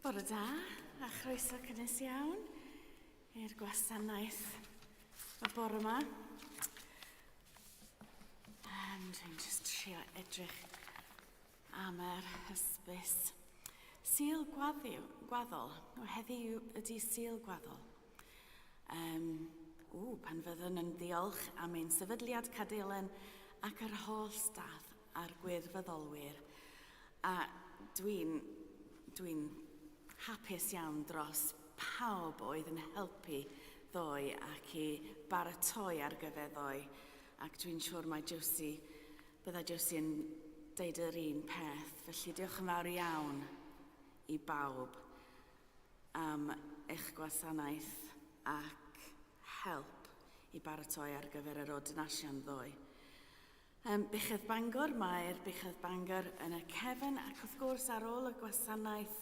Bore da, a chroeso cynnes iawn i'r gwasanaeth y bore yma. Um, dwi'n just trio edrych am yr hysbys. Sul gwaddiw, gwaddol. O, heddiw ydy Sul gwaddol. Um, ww, pan fyddwn yn ddiolch am ein sefydliad Cadelen ac yr holl staff a'r gwirfoddolwyr. A dwi'n dwi hapus iawn dros pawb oedd yn helpu ddoe ac i baratoi ar gyfer ddoe. Ac dwi'n siŵr mae Josie, byddai Josie yn deud yr un peth. Felly diolch yn fawr iawn i bawb am eich gwasanaeth ac help i baratoi ar gyfer yr ordinasiwn ddoe. Ym Buchedd Bangor, mae'r Buchedd Bangor yn y cefn ac wrth gwrs ar ôl y gwasanaeth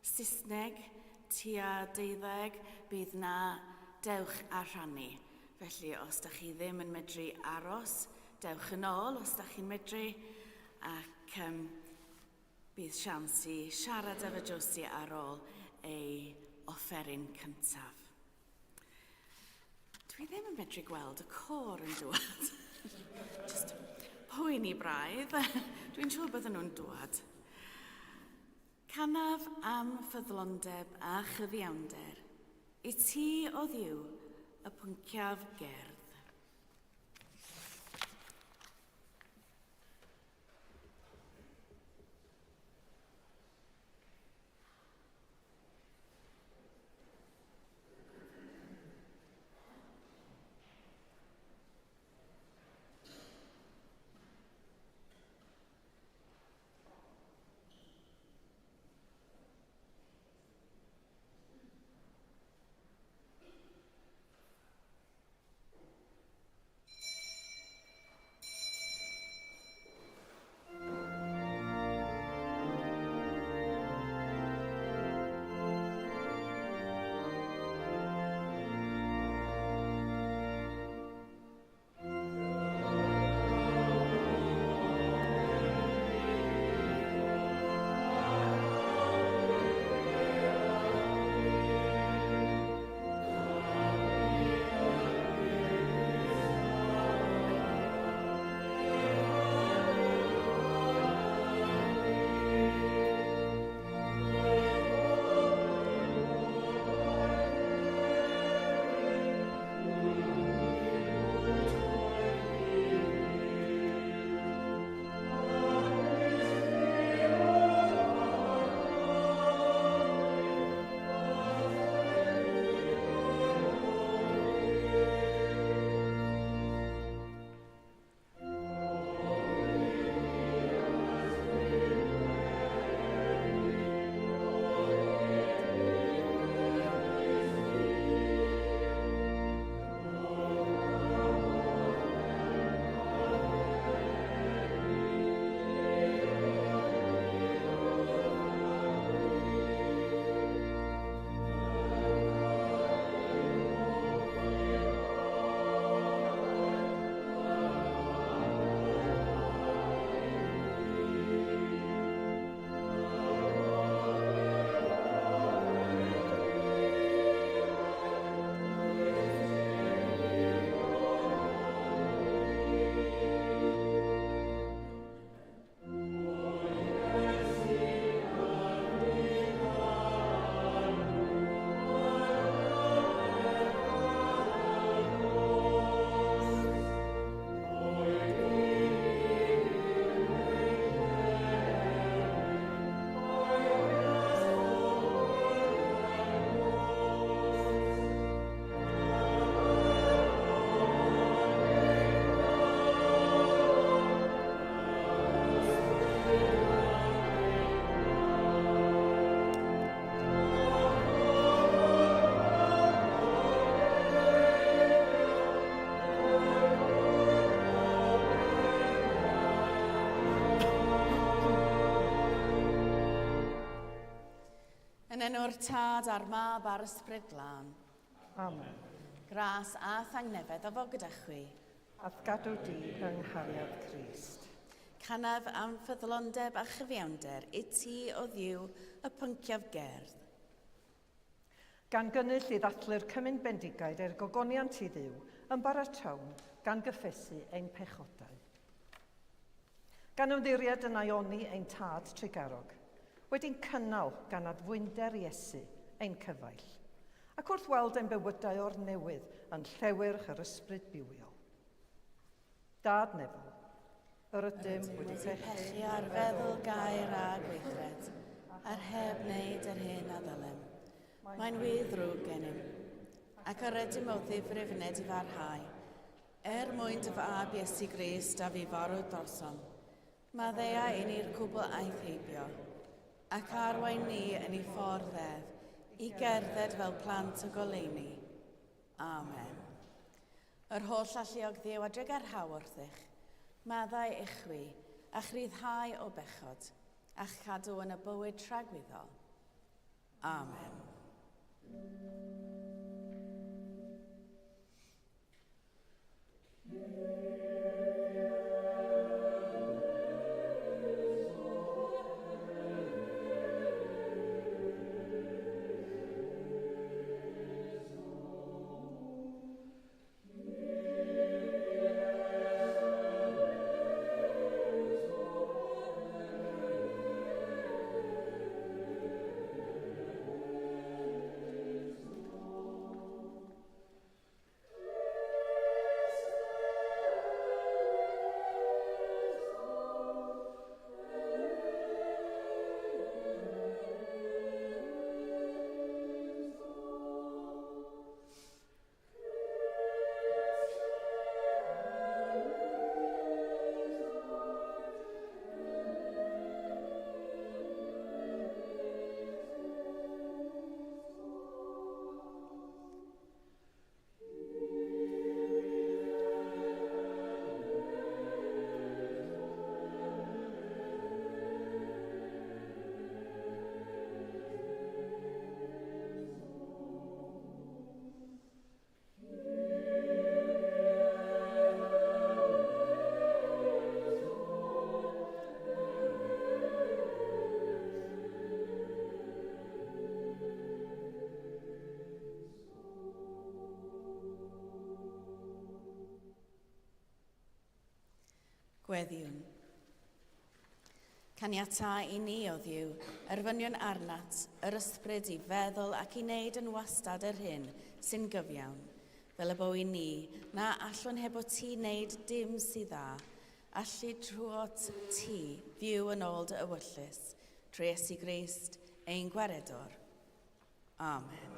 Saesneg tua deuddeg bydd na dewch a rhannu. Felly os da chi ddim yn medru aros, dewch yn ôl os da chi'n medru ac um, bydd siawns i siarad efo Josie ar ôl ei offeryn cyntaf. Dwi ddim yn medru gweld y côr yn dŵad. Just poeni braidd. Dwi'n siŵr bydden nhw'n dŵad. Canaf am ffyddlondeb a chyfiawnder. I ti, o Dduw, y pwnciaf gerdd. Yn enw'r Tad a'r Mab a'r Ysbryd Glân. Amen. Gras a thangnefedd a fo gyda chwi. A'th gadw di yng nghariad Crist. Canaf am ffyddlondeb a chyfiawnder i ti, O Dduw, y pynciaf gerdd. Gan gynnull i ddathlu'r cymun bendigaid er gogoniant i Dduw, ymbaratown gan gyffesu ein pechodau. Gan ymddiried yn Ioni ein Tad trugarog, wedi'n cynnal gan addfwynder Iesu, ein cyfaill, ac wrth weld ein bywydau o'r newydd yn llewyrch yr ysbryd bywiol. Dad nefol, yr ydym wedi pechu ar feddwl, gair a gweithred, a'r heb wneud yr hyn a ddylem. Mae'n wir ddrwg gennym, ac yr ydym o ddifrif yn edifarhau, er mwyn dy fab Iesu Grist a fi farw drosom. Maddea i ni'r cwbl aeth heibio, ac arwain ni yn ei ffordd ef, i gerdded fel plant y goleuni. Amen. Yr holl alluog Dduw a drugarhau wrthych, maddau i chwi, a'ch rhyddhau o bechod, a'ch cadw yn y bywyd tragwyddol. Amen. Gweddiwn. Caniatâ i ni, o Dduw, erfynion arnat, yr ysbryd i feddwl ac i wneud yn wastad yr hyn sy'n gyfiawn, fel y bo i ni, na allwn heb o ti wneud dim sydd dda, allu trwot ti fyw yn ôl dy ewyllys, trwy Iesu Grist, ein Gwaredwr. Amen.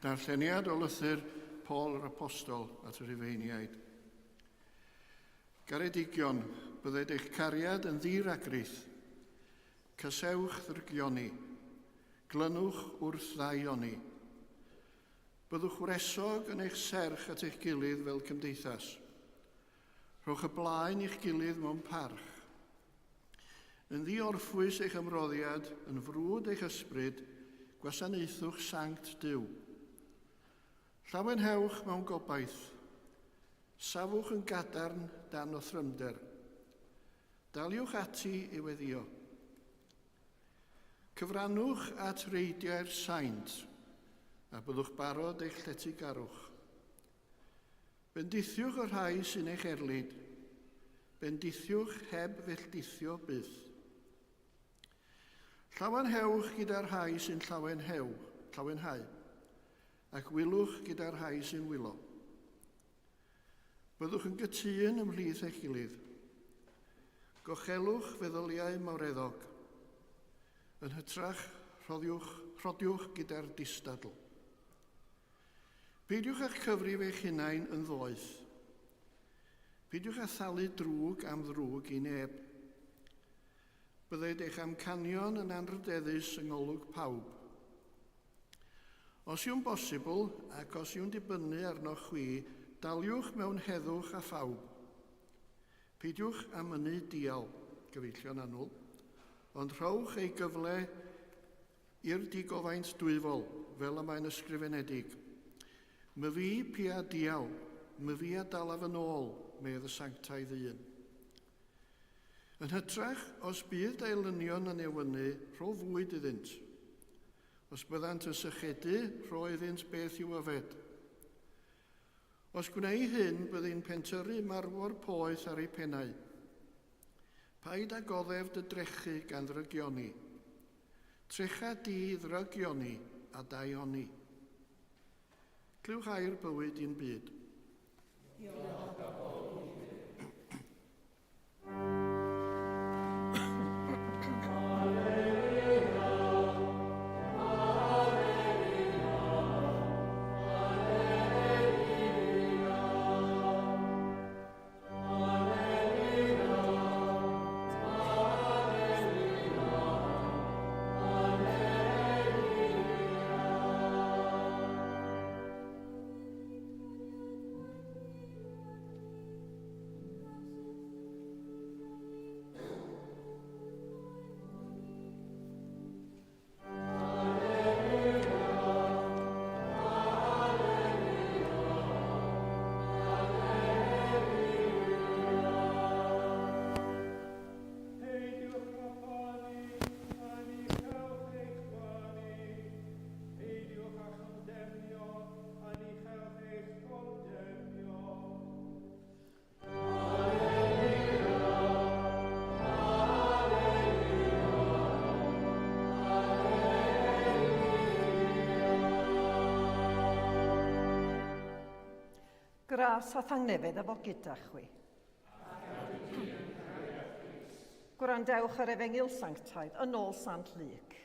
Darlleniad o lythyr Paul yr Apostol at y Rhufeiniaid. Garedigion, bydded eich cariad yn ddi-ragrith. Cysewch ddrygioni. Glynwch wrth ddaioni. Byddwch wresog yn eich serch at eich gilydd fel cymdeithas. Rhowch y blaen i'ch gilydd mewn parch. Yn ddi-orffwys eich ymroddiad, yn frwd eich ysbryd, gwasanaethwch sanct Duw. Llawenhewch mewn gobaith. Safwch yn gadarn dan othrymder. Daliwch ati i weddio. Cyfrannwch at reidiau'r saint, a byddwch barod eich lletygarwch. Bendithiwch y rhai sy'n eich erlid, bendithiwch heb felldithio byth. Llawenhewch gyda'r rhai sy'n llawenhew, llawenhau, ac wylwch gyda'r rhai sy'n wylo. Byddwch yn gytûn ymhlith eich gilydd. Gochelwch feddyliau mawreddog. Yn hytrach, rhoddiwch, rhodiwch gyda'r distadl. Peidiwch â'ch cyfrif eich hunain yn ddoeth. Peidiwch â thalu drwg am ddrwg i neb. Bydded eich amcanion yn anrhydeddus yng ngolwg pawb. Os yw'n bosibl, ac os yw'n dibynnu arnoch chwi, daliwch mewn heddwch â phawb. Peidiwch â mynnu dial, gyfeillion annwyl, ond rhowch ei gyfle I'r digofaint dwyfol, fel y mae'n ysgrifenedig, Myfi pia dial, myfi a dalaf yn ôl, medd y sanctaidd un. Yn hytrach, os bydd dy elynion yn newynu, rho fwyd iddynt. Os byddant yn sychedu, rho iddynt beth i'w yfed. Os gwnei hyn, byddi'n pentyrru marwor poeth ar eu pennau. Paid â goddef dy drechu gan ddrygioni. Trecha di ddrygioni a daioni. Clywch air bywyd i'n byd. Diolch. Gras a thangnefedd efo gyda chwi. Gwrandewch ar Efengyl Sanctaidd yn ôl Sant Luc.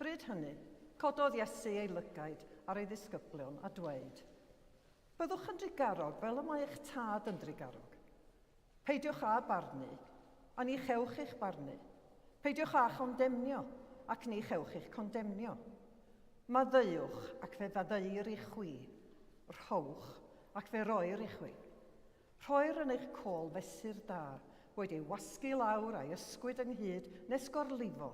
Bryd hynny, cododd Iesu ei lygaid ar ei ddisgyblion a dweud, Byddwch yn drugarog fel y mae eich tad yn drugarog. Peidiwch â barnu, a ni chewch eich barnu. Peidiwch â chondemnio, ac ni chewch eich condemnio. Maddeuwch, ac fe faddeuir i chwi. Rhowch, ac fe roir i chwi. Rhoir yn eich côl fesur da, wedi ei wasgu lawr a'i ysgwyd ynghyd nes gorlifo,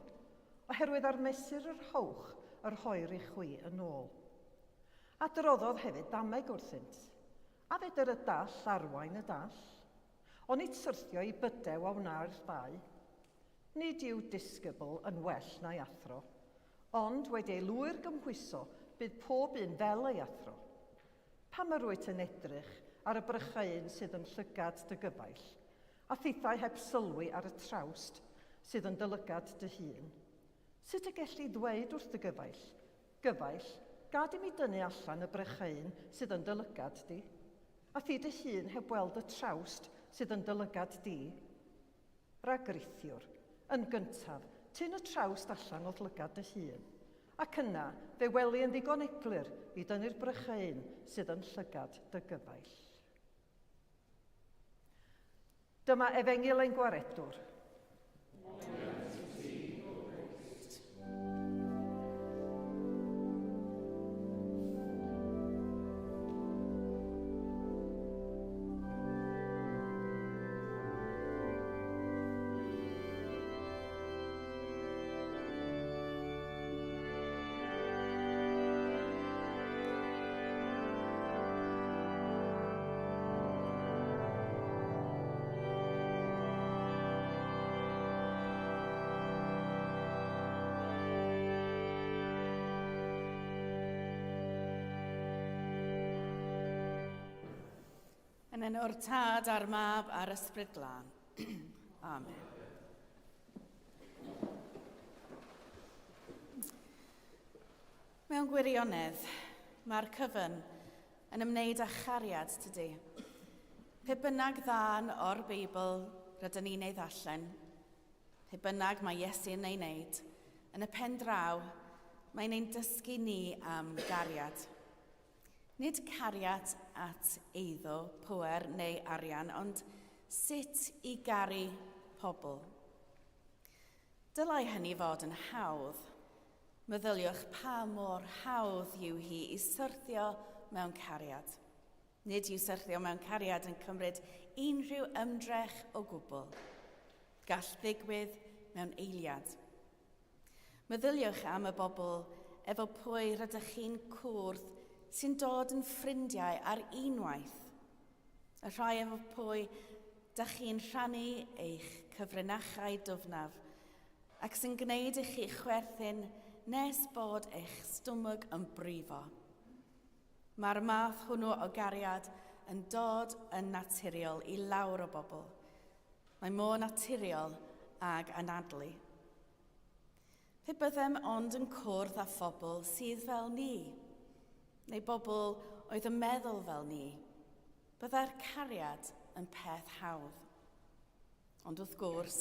oherwydd ar mesur yr rhowch y rhoir i chwi yn ôl. Adroddodd hefyd ddameg wrthynt, A fedr y dall arwain y dall? Onid syrthio i bydew a wna'r ddau? Nid yw disgybl yn well na'i athro, ond wedi ei lwyr gymhwyso bydd pob un fel ei athro. Pam yr wyt yn edrych ar y brycheuyn sydd yn llygad dy gyfaill, a thithau heb sylwi ar y trawst sydd yn dy lygad dy hun? Sut y gelli ddweud wrth dy gyfaill, Gyfaill, gad i mi dynnu allan y brycheuyn sydd yn dy lygad di, a thi dy hun heb weld y trawst sydd yn dy lygad di? Ragrithiwr, yn gyntaf, tyn y trawst allan o'th lygad dy hun. Ac yna, fe weli yn ddigon eglur i dynnu'r brycheuyn sydd yn llygad dy gyfaill. Dyma efengyl ein Gwaredwr. Yn enw'r Tad a'r Mab a'r Ysbryd Glân. Amen. Mewn gwirionedd, mae'r cyfan yn ymwneud â chariad, tydi? Pe bynnag ddan o'r Beibl rydyn ni'n ei ddarllen, pe bynnag mae Iesu'n ei wneud, yn y pen draw, mae'n ein dysgu ni am gariad. Nid cariad at eiddo, pŵer neu arian, ond sut i garu pobl. Dylai hynny fod yn hawdd. Meddyliwch pa mor hawdd yw hi i syrthio mewn cariad. Nid yw syrthio mewn cariad yn cymryd unrhyw ymdrech o gwbl. Gall ddigwydd mewn eiliad. Meddyliwch am y bobl efo pwy rydych chi'n cwrdd sy'n dod yn ffrindiau ar unwaith. Y rhai efo pwy dych chi'n rhannu eich cyfrinachau dwfnaf ac sy'n gwneud i chi chwerthin nes bod eich stumog yn brifo. Mae'r math hwnnw o gariad yn dod yn naturiol i lawr o bobl. Mae mor naturiol ag anadlu. Pe byddem ond yn cwrdd â phobl sydd fel ni, neu bobl oedd yn meddwl fel ni, byddai'r cariad yn peth hawdd. Ond wrth gwrs,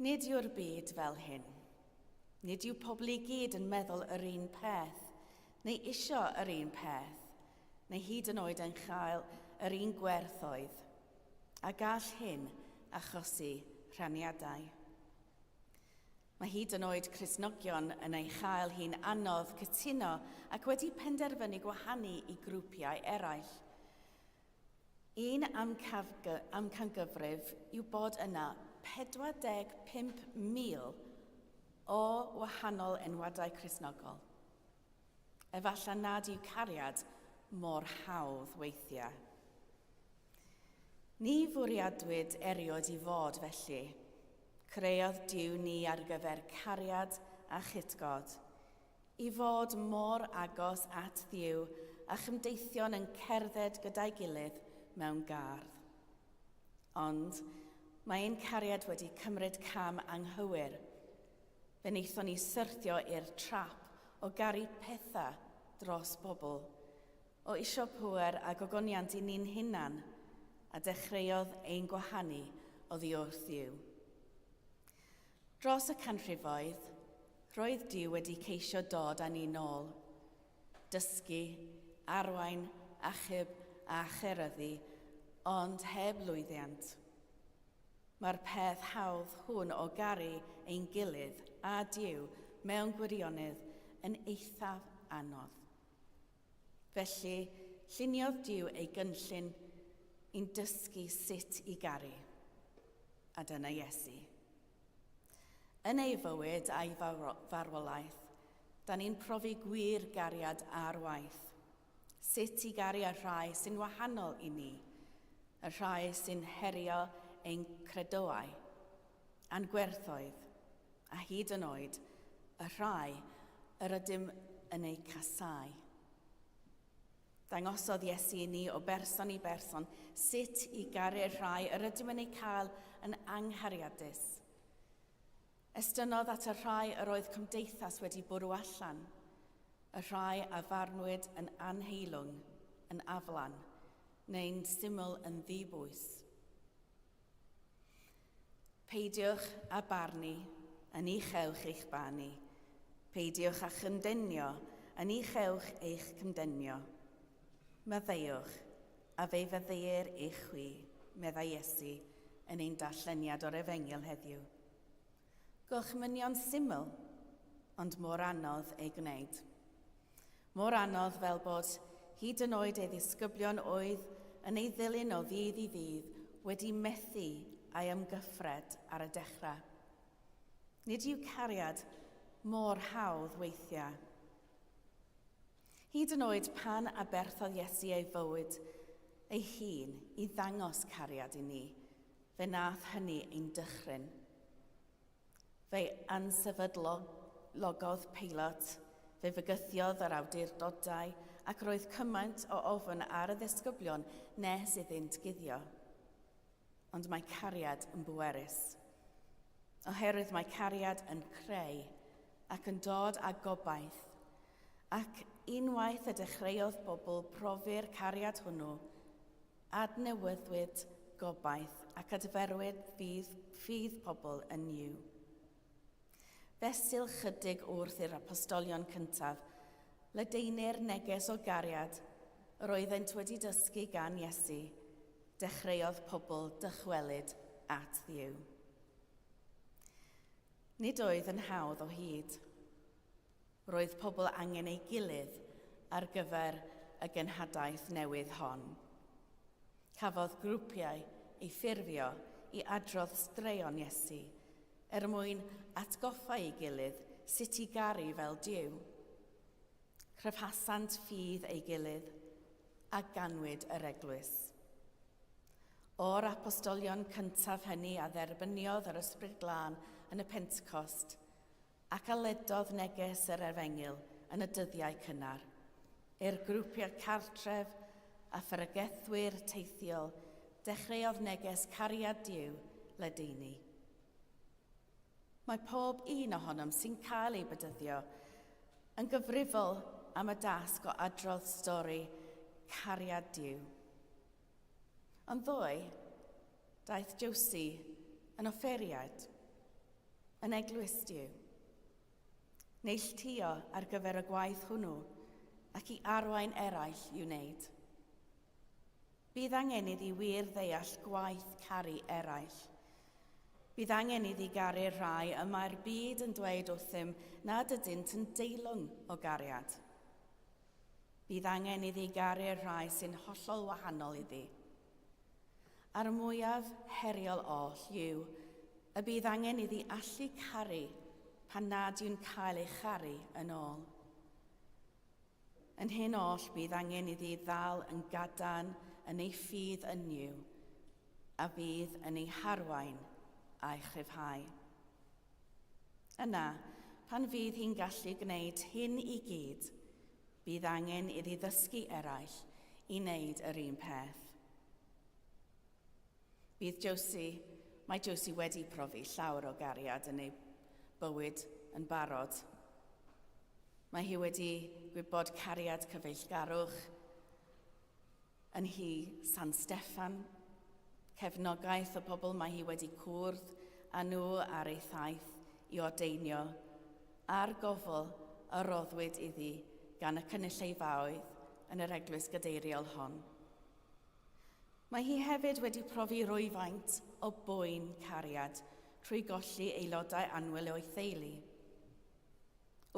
nid yw'r byd fel hyn. Nid yw pobl i gyd yn meddwl yr un peth, neu isio yr un peth, neu hyd yn oed yn chael yr un gwerthoedd. A gall hyn achosi rhaniadau. Mae hyd yn oed Cristnogion yn ei chael hi'n anodd cytuno ac wedi penderfynu gwahanu i grwpiau eraill. Un amcangyfrif yw bod yna 45,000 o wahanol enwadau Cristnogol. Efallai nad yw cariad mor hawdd weithiau. Ni fwriadwyd erioed i fod felly. Creodd Duw ni ar gyfer cariad a chytgord, i fod mor agos at Dduw a chymdeithion yn cerdded gyda'i gilydd mewn gardd. Ond mae ein cariad wedi cymryd cam anghywir. Fe wnaethon ni syrthio i'r trap o garu pethau dros bobl, O isio pŵer a gogoniant i ni'n hunan, a dechreuodd ein gwahanu oddi wrth Dduw. Dros y canrifoedd, roedd Duw wedi ceisio dod â ni nôl. Dysgu, arwain, achub a cheryddu, ond heb lwyddiant. Mae'r peth hawdd hwn o garu ein gilydd a Duw mewn gwirionedd yn eithaf anodd. Felly, lluniodd Duw ei gynllun i'n dysgu sut i garu. A dyna Iesu. Yn ei fywyd a'i farwolaeth, da ni'n profi gwir gariad ar waith. Sut i garu y rhai sy'n wahanol i ni, y rhai sy'n herio ein credoau, a'n gwerthoedd, a hyd yn oed y rhai yr ydym yn eu casáu. Dangosodd Iesu i ni o berson i berson sut i garu'r rhai yr ydym yn eu cael yn anghariadus. Estynnodd at y rhai yr oedd cymdeithas wedi bwrw allan, y rhai a farnwyd yn anheilwng, yn aflan, neu'n syml yn ddibwys. Peidiwch â barnu, a ni chewch eich barnu. Peidiwch â chyndenio, a ni chewch eich cymdenio. Maddeuwch, a fe faddeuir i chwi, meddai Iesu yn ein darlleniad o'r Efengyl heddiw. Gorchmynion syml, ond mor anodd eu gwneud. Mor anodd fel bod hyd yn oed ei ddisgyblion oedd yn ei ddilyn o ddydd i ddydd wedi methu a'i amgyffred ar y dechrau. Nid yw cariad mor hawdd weithiau. Hyd yn oed pan aberthodd Iesu ei fywyd ei hun i ddangos cariad i ni, fe nath hynny ein dychryn. Fe ansefydlogodd Peilot, fe fygythiodd yr awdurdodau ac roedd cymaint o ofn ar y ddisgyblion nes iddynt guddio. Ond mae cariad yn bwerus. Oherwydd mae cariad yn creu ac yn dod â gobaith. Ac unwaith y dechreuodd bobl profi'r cariad hwnnw, Adnewyddwyd gobaith ac adferwyd fydd ffydd pobl yn Nuw. Fesul chydig wrth i'r apostolion cyntaf ledaenu'r neges o gariad yr oeddent wedi dysgu gan Iesu, dechreuodd pobl dychwelyd at Dduw. Nid oedd yn hawdd o hyd. Roedd pobl angen ei gilydd ar gyfer y genhadaeth newydd hon. Cafodd grwpiau eu ffurfio i adrodd straeon Iesu er mwyn atgoffa ei gilydd sut i garu fel Duw. Cryfhasant ffydd ei gilydd a ganwyd yr eglwys. O'r apostolion cyntaf hynny a dderbyniodd yr Ysbryd Glân yn y Pentecost, ac a ledodd neges yr Efengyl yn y dyddiau cynnar, i'r grwpiau cartref a phregethwyr teithiol, dechreuodd neges cariad Duw ledaenu. Mae pob un ohonom sy'n cael ei bedyddio yn gyfrifol am y dasg o adrodd stori cariad Duw. Ond ddoe, daeth Josie yn offeiriad yn eglwys Duw. Neilltuo ar gyfer y gwaith hwnnw ac i arwain eraill i'w wneud. Bydd angen iddi wir ddeall gwaith caru eraill. Bydd angen iddi garu'r rhai y mae'r byd yn dweud wrthym nad ydynt yn deilwng o gariad. Bydd angen iddi garu'r rhai sy'n hollol wahanol iddi. A'r mwyaf heriol oll yw y bydd angen iddi allu caru pan nad yw'n cael ei charu yn ôl. Yn hyn oll bydd angen iddi ddal yn gadarn yn ei ffydd yn Nuw, a fydd yn ei harwain a'i chryfhau. Yna, pan fydd hi'n gallu gwneud hyn i gyd, bydd angen iddi ddysgu eraill i wneud yr un peth. Bydd Josie, mae Josie wedi profi llawer o gariad yn ei bywyd yn barod. Mae hi wedi gwybod cariad cyfeillgarwch, Yn nhŷ San Steffan, cefnogaeth y pobl mae hi wedi cwrdd â nhw ar ei thaith i ordeinio, a'r gofal a roddwyd iddi gan y cynulleidfaoedd yn yr eglwys gadeiriol hon. Mae hi hefyd wedi profi rwyfaint o boen cariad trwy golli aelodau annwyl o'i theulu.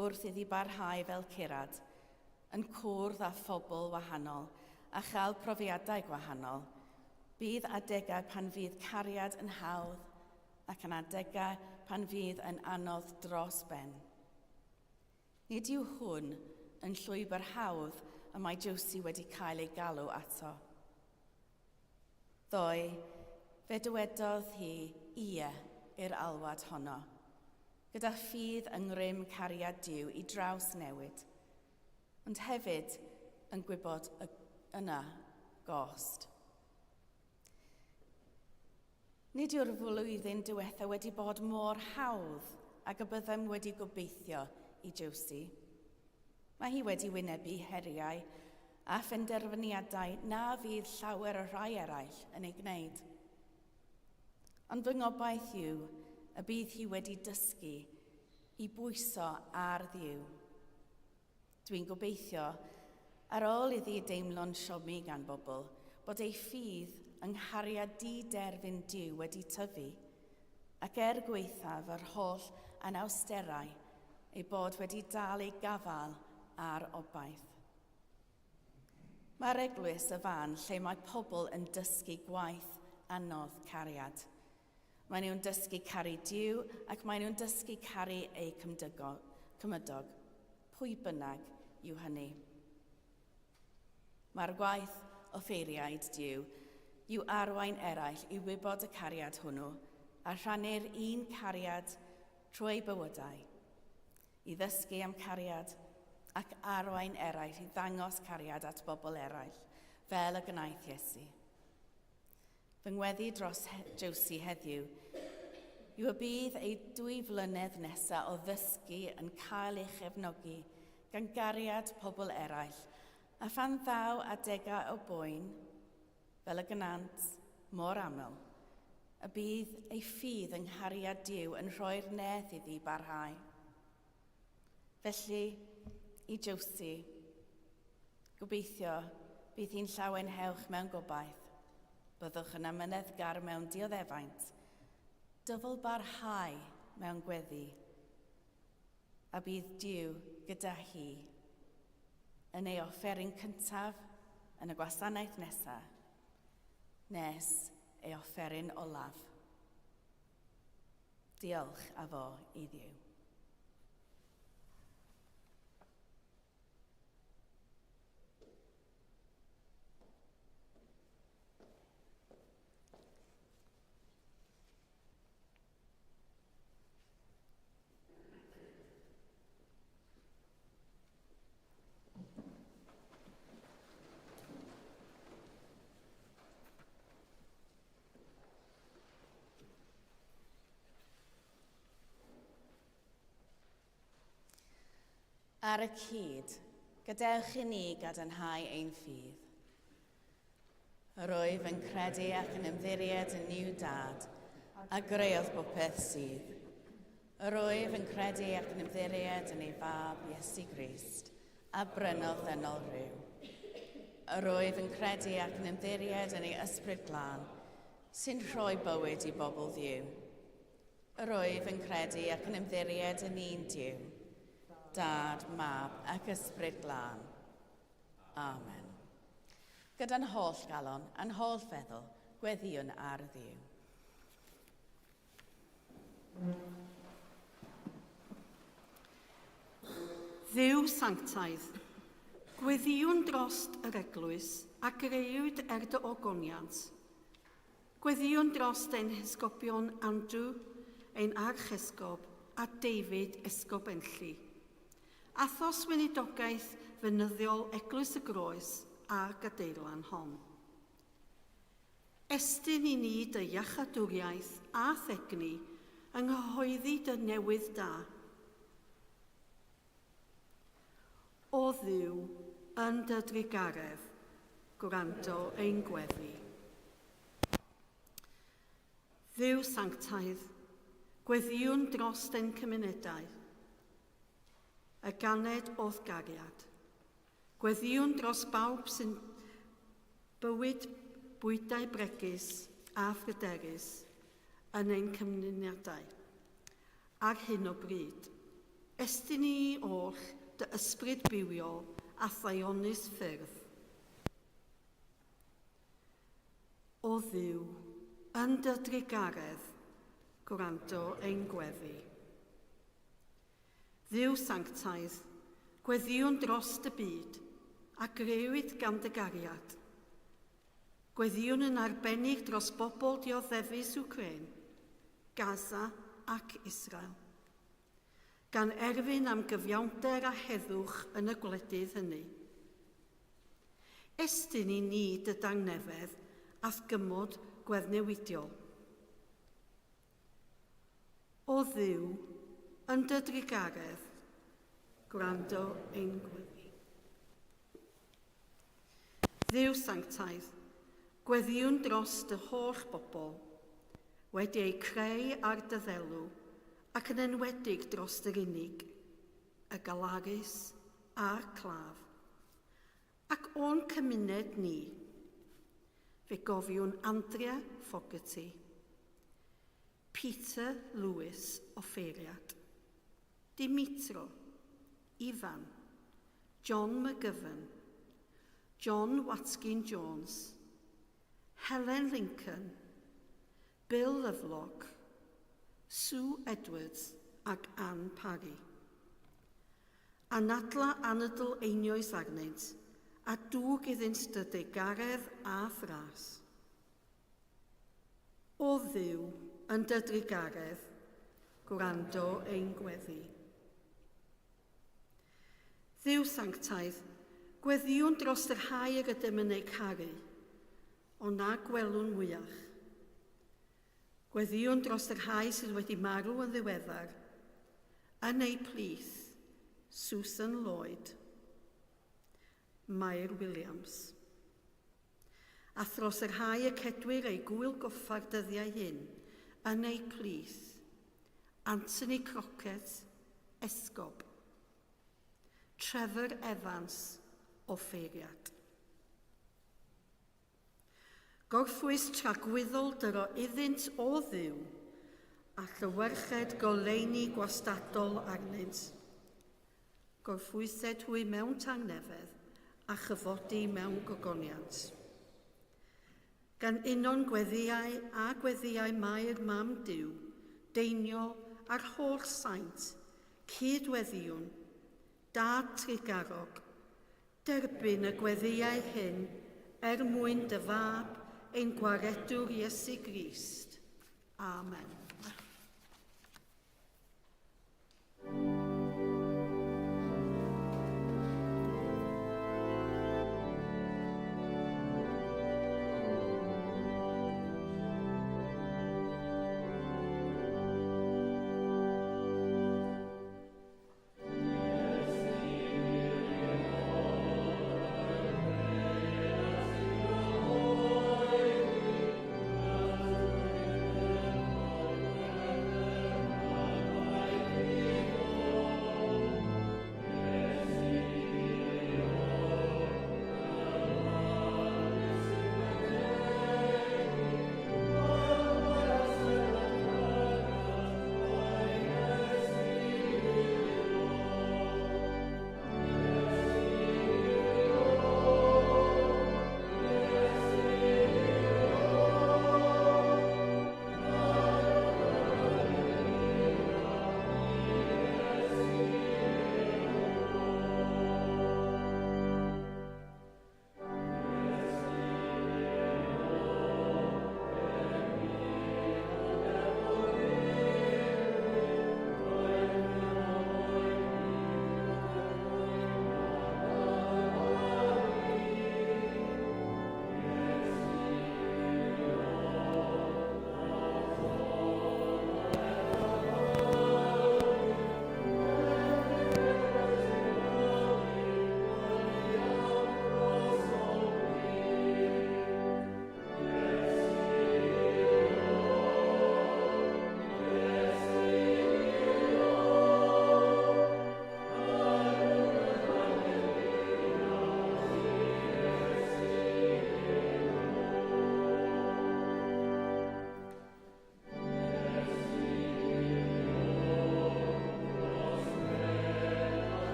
Wrth iddi barhau fel curad, yn cwrdd â phobl wahanol a chael profiadau gwahanol, bydd adegau pan fydd cariad yn hawdd ac yn adegau pan fydd yn anodd dros ben. Nid yw hwn yn llwybr hawdd y mae Josie wedi cael ei galw ato. Ddoe, fe dywedodd hi ie i'r alwad honno, gyda ffydd yng ngrym cariad Duw i draws newid, ond hefyd yn gwybod y yna gost. Nid yw'r flwyddyn diwetha wedi bod mor hawdd ag y byddem wedi gobeithio i Josie. Mae hi wedi wynebu heriau a phenderfyniadau na fydd llawer o rhai eraill yn eu gwneud. Ond fy ngobaith yw y bydd hi wedi dysgu i bwyso ar Dduw. Dwi'n gobeithio, ar ôl iddi deimlo'n siomi gan bobl, bod ei ffydd yng nghariad di-derfyn Duw wedi tyfu, ac er gwaethaf yr holl anawsterau, ei bod wedi dal ei gafael ar obaith. Mae'r eglwys y fan lle mae pobl yn dysgu gwaith anodd cariad. Maen nhw'n dysgu caru Duw ac maen nhw'n dysgu caru eu cymydog, pwy bynnag yw hynny. Mae'r gwaith offeiriaid Duw yw arwain eraill i wybod y cariad hwnnw a rhannu'r un cariad trwy eu bywydau. i ddysgu am cariad ac arwain eraill i ddangos cariad at bobl eraill, fel y gwnaeth Iesu. Fy ngweddi dros Josie heddiw yw y bydd ei dwy flynedd nesaf o ddysgu yn cael ei chefnogi gan gariad pobl eraill, a phan ddaw adegau o boen, fel y gwnant mor aml, y bydd ei ffydd yng nghariad Duw yn rhoi'r nerth iddi barhau. Felly, i Josie, gobeithio bydd hi'n llawenhewch mewn gobaith. Byddwch yn amyneddgar mewn dioddefaint, dyfal barhau mewn gweddi, a bydd Duw gyda hi yn ei offeryn cyntaf yn y gwasanaeth nesaf, nes ei offeryn olaf. Diolch a fo i Dduw. Ar y cyd, gadewch i ni gadarnhau ein ffydd. Yr wyf yn credu ac yn ymddiried yn Nuw Dad, a greodd bopeth sydd. Yr wyf yn credu ac yn ymddiried yn ei Fab, Iesu Grist, a brynodd ddynol rhyw. Yr wyf yn credu ac yn ymddiried yn ei Ysbryd Glân, sy'n rhoi bywyd i bobl Dduw. Yr wyf yn credu ac yn ymddiried yn un Duw, Dad, Mab ac Ysbryd Glân. Amen. Gyda'n holl galon a'n holl feddwl, gweddïwn ar Dduw. Dduw sanctaidd, gweddïwn drost yr eglwys a greuwyd er dy ogoniant. Gweddïwn drost ein hesgobion Andrew, ein archesgob, a David, esgob Enlli. Athos weinidogaeth fynyddiol Eglwys y Groes a'r gadeirlan hon. Estyn i ni dy iachadwriaeth a thegni yng nghyhoeddi dy newydd da. O Dduw, yn dy drugaredd, gwrando ein gweddi. Dduw sanctaidd, gweddïwn drost ein cymunedau, y ganed o'th gariad. Gweddïwn dros bawb sy'n bywyd bwydau bregus a phryderus yn ein cymunedau ar hyn o bryd. Estyn i ni oll dy ysbryd bywiol a thaionus ffyrdd. O Dduw, yn dy drugaredd, gwrando ein gweddi. Dduw sanctaidd, gweddïwn dros dy byd, a grëwyd gan dy gariad. Gweddïwn yn arbennig dros bobl dioddefus Wcrên, Gaza ac Israel. Gan erfyn am gyfiawnder a heddwch yn y gwledydd hynny. Estyn i ni dy dangnefedd a'th gymod gweddnewidiol. O Dduw, yn dy drugaredd, gwrando ein gweddi. Dduw sanctaidd, gweddïwn dros dy holl bobl, wedi eu creu ar dy ddelw, Ac yn enwedig dros yr unig, y galarus a'r claf, ac o'n cymuned ni. Fe gofiwn Andrea Fogarty, Peter Lewis Offeiriad, Dimitro, Ifan, John McGovern, John Watkin Jones, Helen Lincoln, Bill Lovelock, Sue Edwards ac Ann Parry. Anadla anadl einioes arnynt, a dwg iddynt dy drugaredd a thras. O Dduw, yn dy drugaredd, gwrando ein gweddi. Dduw sanctaidd, gweddïwn dros y rhai yr ydym yn eu caru, ond na gwelwn mwyach. Gweddïwn dros y rhai sydd wedi marw yn ddiweddar, yn eu plith, Susan Lloyd, Mair Williams. A thros y rhai y cedwir eu gŵyl goffa'r dyddiau hyn, yn eu plith, Anthony Crockett, Esgob, Trevor Evans, Offeiriad. Gorffwys tragwyddol dyro iddynt o Dduw, a llywerched goleuni gwastadol arnynt. Gorffwysed hwy mewn tangnefedd, a chyfodi mewn gogoniant. Gan uno'n gweddïau a gweddïau Mair Mam Duw, Deiniol a'r holl saint, cyd-weddïwn, Dad trugarog, derbyn y gweddïau hyn er mwyn dy Fab, ein Gwaredwr Iesu Grist. Amen.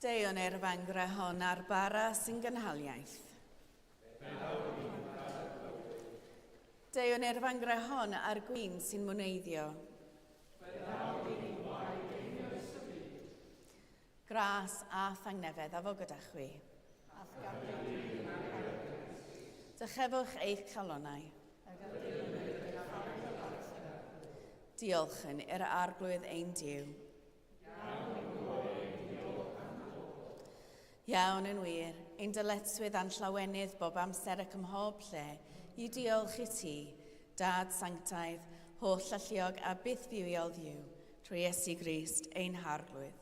Deuwn i'r fangre hon a'r bara sy'n gynhaliaeth. Deuwn i'r fangre hon a'r gwin sy'n mwneiddio. Gras a thangnefedd a fo gyda chwi. Dychefwch eich calonnau. Diolch yn i'r Arglwydd ein Duw. Iawn yn wir, ein dyletswydd a'n llawenydd bob amser ac ym mhob lle, i diolch i ti, Dad sanctaidd, holl alluog a byth fywiol Dduw, trwy Iesu Grist, ein Harglwydd.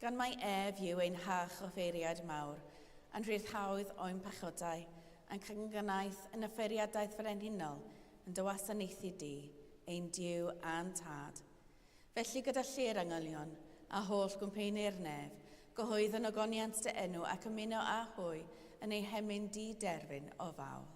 Gan mai ef yw ein hach offeiriad mawr, a'n rhyddhaodd o'n pechodau, a'n cyngynaeth yn offeiriadaeth frenhinol, yn dy wasanaethu di, ein Duw a'n Tad. Felly gyda lle'r angylion, a holl gwmpeini'r nef, gyhoeddwn ogoniant dy enw ac ymuno â hwy yn eu hemyn di-derfyn o fawl.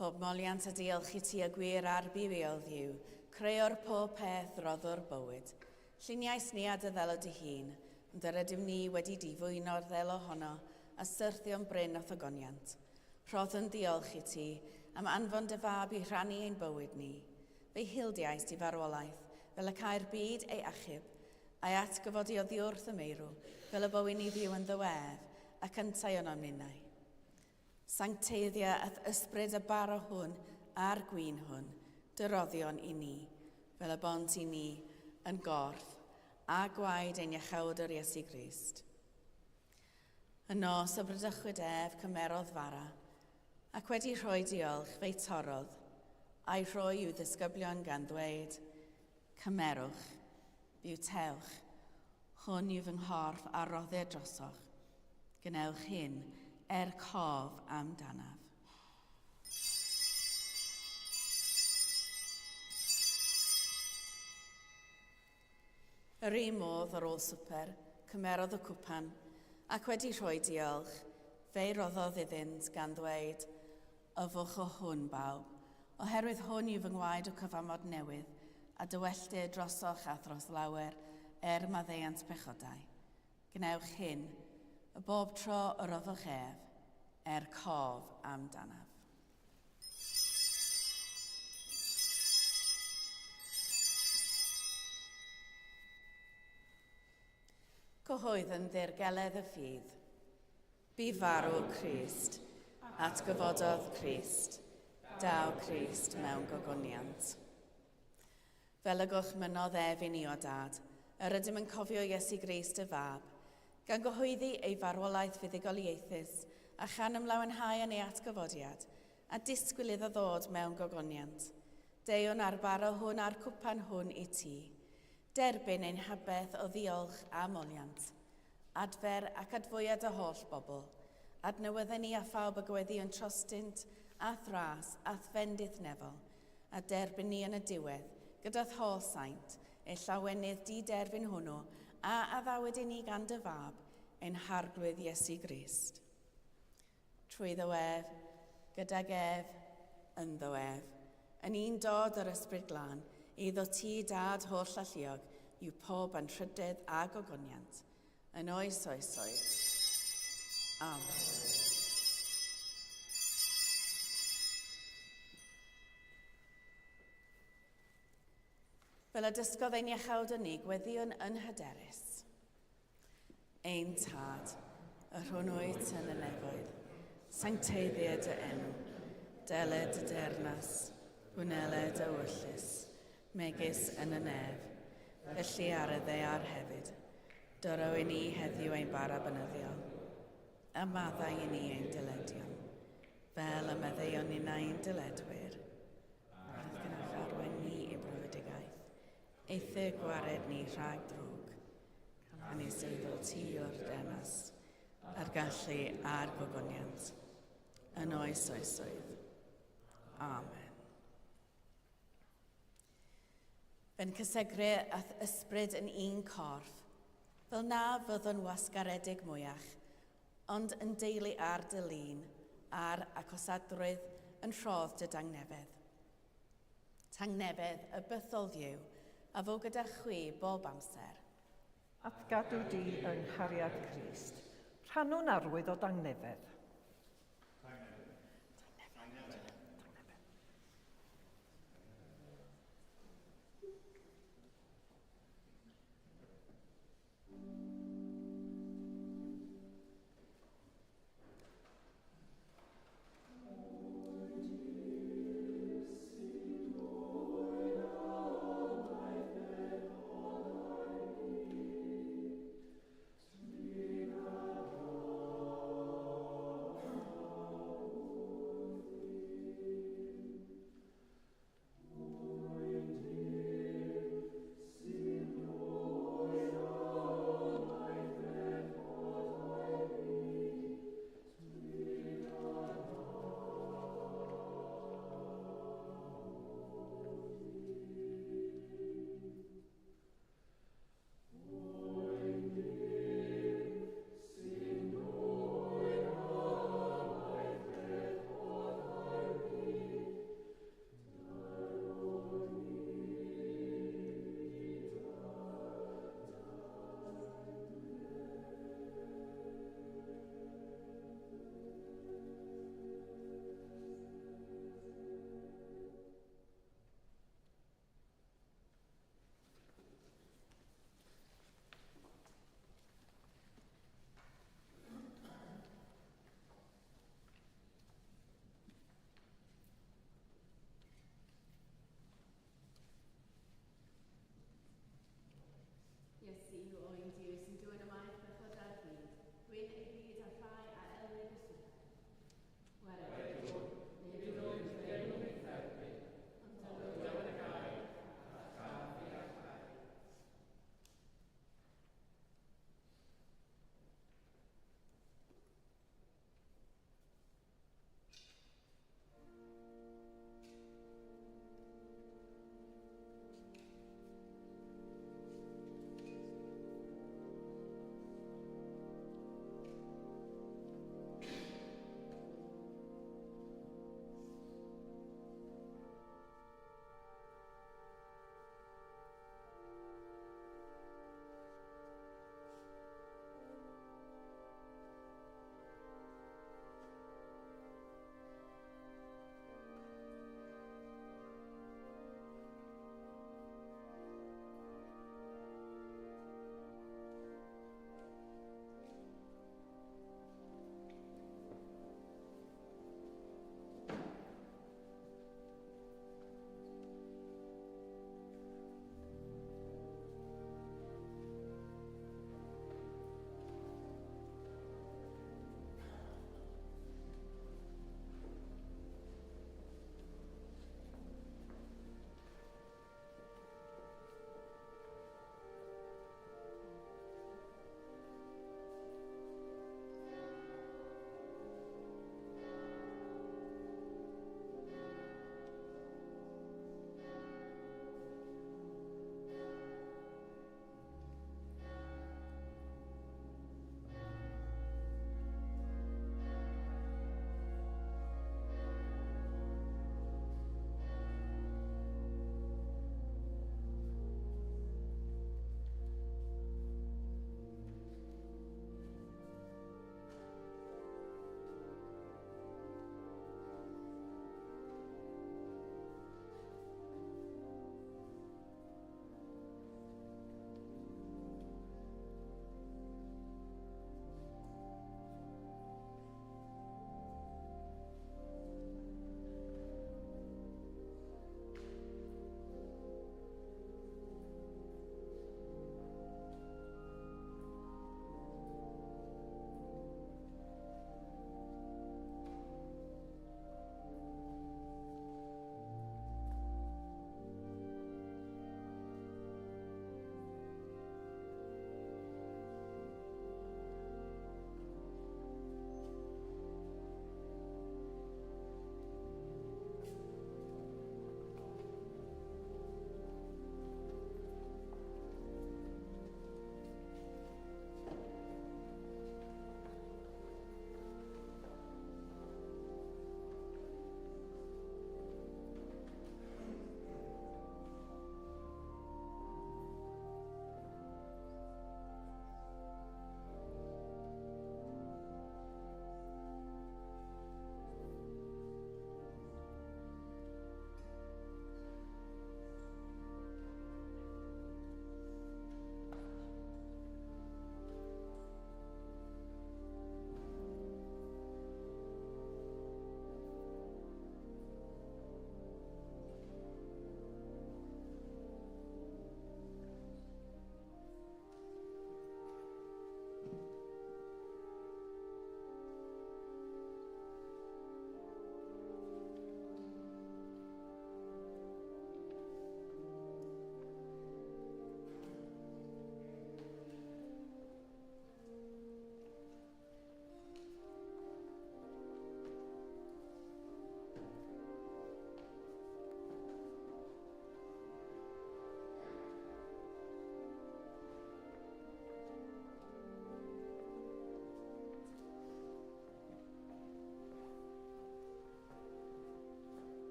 Pob moliant a diolch i ti a gwir a'r bywiol Dduw, creor pob peth, roddwr bywyd. Lluniais ni a dy ddelo dy hun, ond yr ydym ni wedi difwyno'r ddelo honno a syrthio'n brin o'th ogoniant. Rhoddwn ddiolch i ti am anfon dy fab i rhannu ein bywyd ni. Fe'i hildiaist i farwolaeth, fel y câi'r byd ei achub, a'i atgyfodi oddiwrth y meirw, fel y bywyn ni fyw ynddo ef, ac yntau ynom ninnau. Sancteiddia a'th ysbryd y bara hwn a'r gwin hwn, dy roddion i ni, fel y bont i ni yn gorff a gwaed ein Iachawdwr Iesu Grist. Y nos y bradychwyd ef, cymerodd fara, ac wedi rhoi diolch, fe'i torrodd, a'i rhoi i'w ddisgyblion gan ddweud, Cymerwch, bywtewch, hwn yw fy nghorff a roddir drosoch. Gwnewch hyn er cof amdanaf. Yr un modd, ar ôl swper, cymerodd y cwpan, ac wedi rhoi diolch, fe'i roddodd iddynt, gan ddweud, Yfwch o hwn, bawb, oherwydd hwn yw fy ngwaed o cyfamod newydd, a dywelltir drosoch a thros lawer er maddeuant pechodau. Gwnewch hyn, y bob tro y roddwch ef, er cof amdanaf. Cyhoedd yn ddirgeledd y ffydd. Bu farw Crist, atgyfododd Crist, daw Crist mewn gogoniant. Fel y gorchmynnodd ef i ni o Dad, yr ydym yn cofio Iesu Grist y Fab, gan gyhoeddi ei farwolaeth fuddugoliaethus a chan ymlawenhau yn ei atgyfodiad, a disgwyl iddo ddod mewn gogoniant. Deuwn â'r bara hwn a'r cwpan hwn i ti. Derbyn ein habeth o ddiolch a moliant. Adfer ac adfwya dy holl bobl. Adnewydda ni a phawb y gweddïwn trostynt, a'th ras, a'th fendith nefol, a derbyn ni yn y diwedd, gyda'th holl saint, y llawenydd di-derfyn hwnnw a addawyd i ni gan dy Fab, ein Harglwydd Iesu Grist. Trwyddo ef, gydag ef, ynddo ef, yn un dod o'r Ysbryd Glân, eiddo ti, Dad holl alluog, yw pob anrhydedd a gogoniant, yn oes oesoedd. Amen. Fel y dysgodd ein iachawd yn ni, gweddïwn yn hyderus. Ein Tad, yr hwn wyt yn y nefoedd, sancteiddia dy enw, deled dy deyrnas, Gwneled ewyllys, megis yn y nef, felly ar y ddaear hefyd. Dyro i ni heddiw ein bara bynyddiol, a maddau i ni ein dyledion, fel y meddeuon ninnau ein dyledwyr. Aeth gynna'ch arwain ni i brofedigaeth, eithr gwared ni rhag drwg. Canys eiddo ti o'r denas, a'r gallu a'r gogoniant, yn oes oesoedd. Amen. Fe'n cysegru a'th ysbryd yn un corff, fel na fyddwn wasgaredig mwyach, ond yn deulu ar dy lun, a'r acosadrwydd yn rhodd dy dangnefedd. Tangnefedd y bythol fyw, a fo gyda chwi bob amser. A'th gadw di yng nghariad Crist. Rhannwn arwydd o dangnefedd. Tangnefedd. Tangnefedd.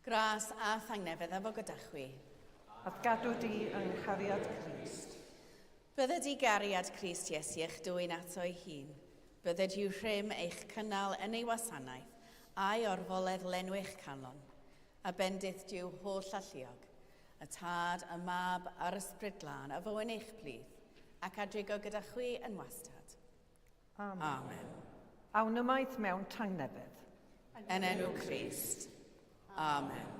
Gras a thangnefedd efo gyda chwi. A'th gadw di yng nghariad Crist. Bydded i gariad Crist Iesu eich dwyn ato ei hun. Bydded i'w rhym eich cynnal yn ei wasanaeth, a'i orfoledd lenwi'ch calon. A bendith Duw holl alluog, y Tad, y Mab a'r Ysbryd Glân, a fo yn eich plith, ac adrigo gyda chwi yn wastad. Amen. Amen. Awn ymaith mewn tangnefedd. Yn enw Crist. Amen.